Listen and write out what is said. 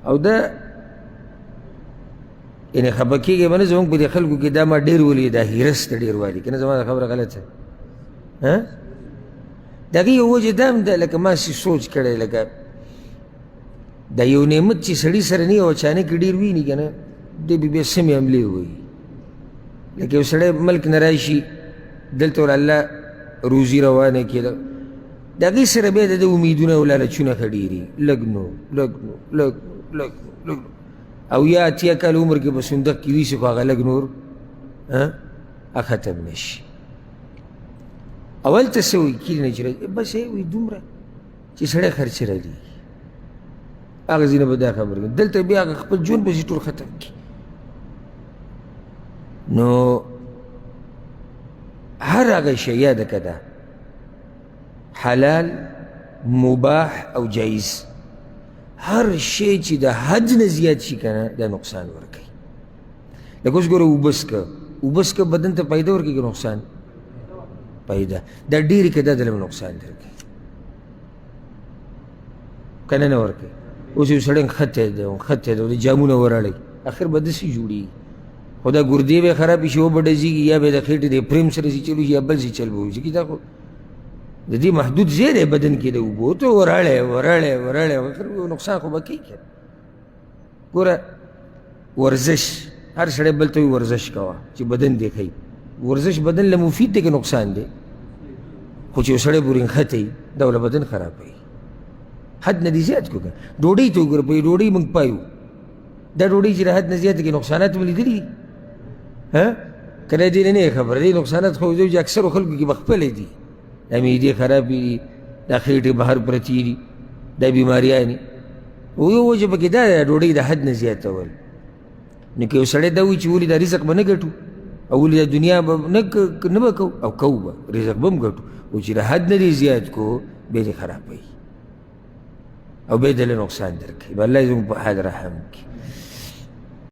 او دا یعنې خفه کېږی به نه، زموږ په دې خلکو کې دا ما ډېر ولید، دا حرص ته ډېر والي که نه زما دا خبره غلطه ده؟ د هغې یو وجه دا هم ده، لکه ما څه سوچ کړی، لکه دا یو نعمت چې سړي سره نه او اچانک ډېر ویني که نه، دی به بیا سمې حملې وایي. لکه یو سړی ملک نه راشي، دلته ور الله روزي روانه کړي، د هغې سره بیا د ده امیدونه او لالچونه ښه ډېري، لږ نو لږ نو لږ نو لږ نو لږ نو، او یا 80 کال عمر کې په صندوق کې ویسي، خو هغه لږ نور ختم نه شي. اول ته څه وایي کلي نه چې راځي، بس یې وایي دومره چې سړی خرڅه رالېږي، هغه ځای نه به دا خبره کوي، دلته بیا هغه خپل ژوند پسې ټول ختم کړي. نو هر هغه شی یاده که ده حلال مباح او جایز، هر شی چې د حد نه زیات شي که نه دا نقصان ورکوي. لکه اوس ګوره اوبه څکه، اوبه څکه بدن ته فایده ورکوي که نقصان؟ فایده. دا ډېرې که دا دله نقصان درکوي که نه نه ورکوي. اوس یو سړی نښتی دی نښتی دی، د جامونه وراړوي، اخر به داسې جوړېږي، خو دا ګردې به یې خرابې شي، وبه ډزېږي، یا به یې د خېټې د پریم سره ځي چلو شي، یا بل ځای چل به وشي. دا خو د دې محدود ځای دی بدن کې د اوبو، ته وراړی وراړی وراړی، اخر نقصان خو به کوي که. ګوره ورزش، هر سړی بل ته وایي ورزش کوه چې بدن دې ښیي. ورزش بدن له مفید دی که نقصان دی؟ خو چې یو سړی پورې نښتی دا له بدن خرابوي، حد نه دې زیات کړو. ډوډۍ ته وګوره، په ډوډۍ موږ پایو، دا ډوډۍ چې له حد نه زیاته کې نقصانات مو لیدلي دي؟ ها که نه دې نه خبره دي نقصانات خو چې اکثرو خلکو کې به خپلې دي، دا معدې خرابې دي، دا خېټې بهر پرتې دي، دا بیماریانې. او یو وجه پکې دا ده ډوډۍ د حد نه زیاتول. نو که یو سړی دا وایي چې ولې دا رزق به نه ګټو او ولې دا دنیا به نه به کوو، او کوو به، رزق به هم ګټو، خو چې د حد نه دې زیات کو بیا دې خرابوي او بیا دې له نقصان درکوي. به الله یې زموږ په حال رحم کړي.